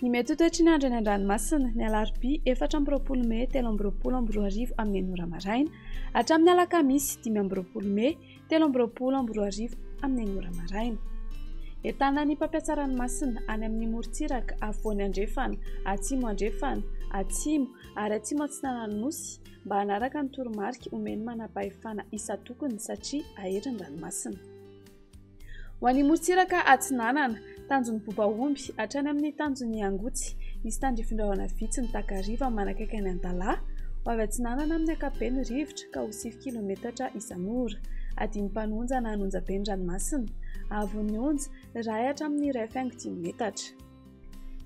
Ny mety ho toetry ny andro eny an-dranomasina, ny alarobia 24 mey 2023 amin'ny enina ora maraina hatramin'ny alakamisy 25 mey 2023 amin'ny enina ora maraina. Entanina ny mpampiasa ranomasina any amin'ny morontsiraka afovoany andrefana, atsimo andrefana, atsimo ary atsimo atsinanan'ny Nosy mba hanaraka ny toromarika omen'ny manam-pahefana isan-tokony satria ahery ny ranomasina. Ho an'ny morontsiraka atsinanana, tanjon'ny Bobaomby hatrany amin'ny tanjon'ny Angotsy, misy tandrifin-drahona vitsy ny takariva manakaiky any Antalaha, ho avy atsinanana amin'ny ankapobeny ny rivotra ka ho sivy kilometatra isan'ora. Adin'ny mpanonja na an'onjabe ny ranomasina, haavon'ny onja, iray hatramin'ny 1,5 metatra.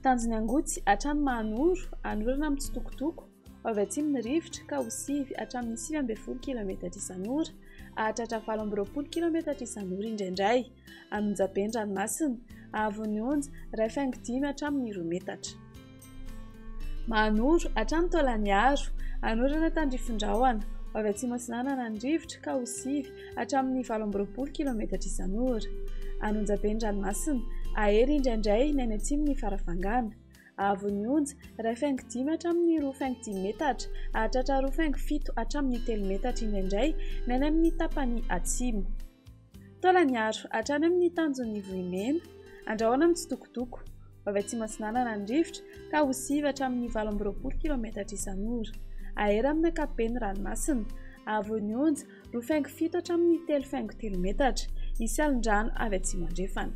Tanjon'ny Angotsy hatrany Mahanoro, anorana mitsitokotoko, Ho avy atsimo ny rivotra ka ho sivy hatramin'ny 19 kilometatra isan'ora, hahatratra 28 kilometatra isan'ora indraindray. An'Onjabe ny ranomasina, haavon'ny onja, 1,5 hatramin'ny 2 metatra. Mahanoro hatrany Taolagnaro, anorana tandrifin-drahona. Ho avy atsimo atsinanana ny rivotra ka ho sivy hatramin'ny 28 kilometatra isan'ora. An'Onjabe ny ranomasina, hahery indraindray ny any atsimon'i Farafangana. Haavon'ny onja, 1,5 hatramin'ny 2,5 metatra, hahatratra 2,7 hatramin'ny 3 metatra indraindray ny any amin'ny tapany atsimo. Taolagnaro, hatrany amin'ny tanjon'ny Vohimena, andrahona mitsitokotoko, ho avy atsimo atsinanana ny rivotra ka ho sivy hatramin'ny 28 kilometatra isan'ora. Hahery amin'ny ankapobeny ny ranomasina. Haavon'ny onja, 2,7 hatramin'ny 3,3 metatra. Hisy alin-drano avy atsimo andrefana.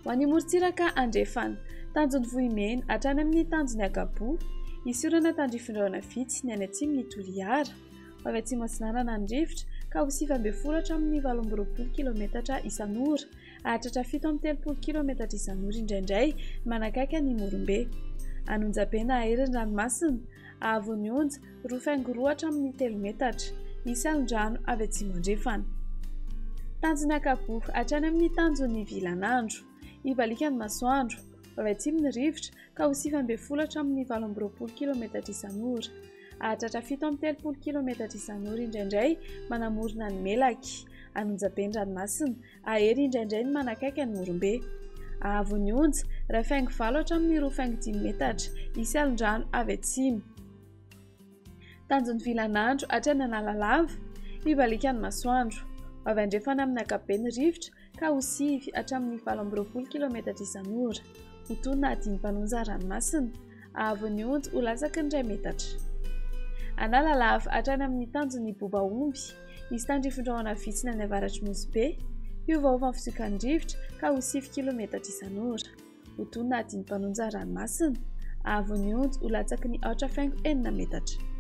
Ho an'ny morontsiraka andrefana, tanjon'ny Vohimena hatrany amin'ny tanjon'ny Agaboa, hisy orana tandrifin-drahona vitsy ny any atsimon'i Toliara. Ho avy atsimo atsinanana ny rivotra ka ho 19 hatramin'ny 28 kilometatra isan'ora, hahatratra 37 kilometatra isan'ora indraindray manakaiky an'i Morombe. An'Onjabe na hahery ny ranomasina, haavon'ny onja, 2,2 hatramin'ny 3 metatra. Hisy alon-drano avy atsimo andrefana. Tanjon'ny Ankaboa hatrany amin'ny tanjon'ny Vilanandro. Hibaliaka ny masoandro. Ho avy atsimo ny rivotra ka ho 19 hatramin'ny 28 kilometatra isan'ora. Hahatratra 37 kilometatra isan'ora indraindray manamorona an'i Melaky. An'Onjabe ny ranomasina. Hahery indraindray ny manakaiky an'i Morombe. Haavon'ny onja, 1,8 hatramin'ny 2,5 metatra. Hisy alon-drano avy atsimo. Tanjon'ny vilanandro hatrany Analalava, hibaliaka ny masoandro. Ho avy andrefana amin'ny ankapobeny ny rivotra ka ho sivy hatramin'ny 28 kilometatra isan'ora. Ho toy ny adin'ny-mpanonja ranomasina. Haavon'ny onja ho latsaky ny iray metatra. Analalava hatrany amin'ny tanjon'ny Bobaomby, hisy tandrifin-drahona vitsy ny any avaratr'i Nosy Be. Hiovaova ny fisiokan'ny rivotra ka ho sivy kilometatra isan'ora. Ho toy ny adin'ny mpanonja ranomasina. Haavon'ny onja ho latsaky ny aotra faingo enina metatra.